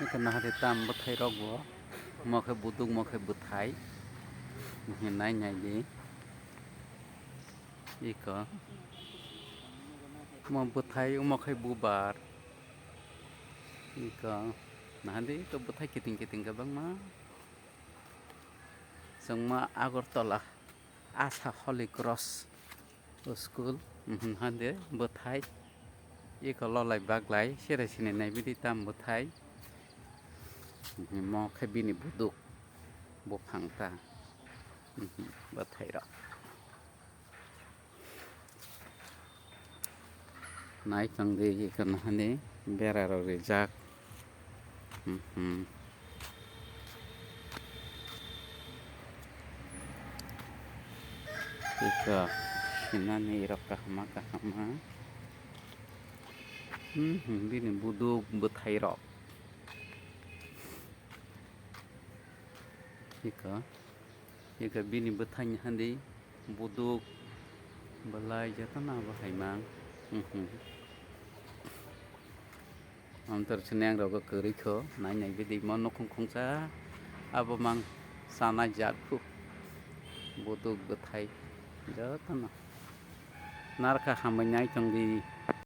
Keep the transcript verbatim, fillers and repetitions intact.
Eko nahari tam bwthai rok bo. Mo khe buduk, mo khe bwthai. Nai nai di. Eko. Mo bwthai, omo khe bubar. Eko. Nahari to bwthai kiting kiting kwbangma. Chwngma Agartala Asa Holy Cross School, mhm, hande bwthai. Eko lolai baglai, sere sini naibidi tam bwthai. Mhm, mo khe bini buduk, buphang ta. Mhm, bwthai rok. Nai tong di, eko nahani bera rok rijak. Mhm. Eko sinani rok kahama kahama. Mhm, bini buduk bwthai rok. Eko, eko bini bwthai ni handi buduk belai jotono bo haimang. Mhm. Amtor sini ang rogo kwrwi kho, nai nai bidi mo nukhung khungsa abo mang sana jat khu. Buduk bwthai jotono. Narkha hambai nai tong di.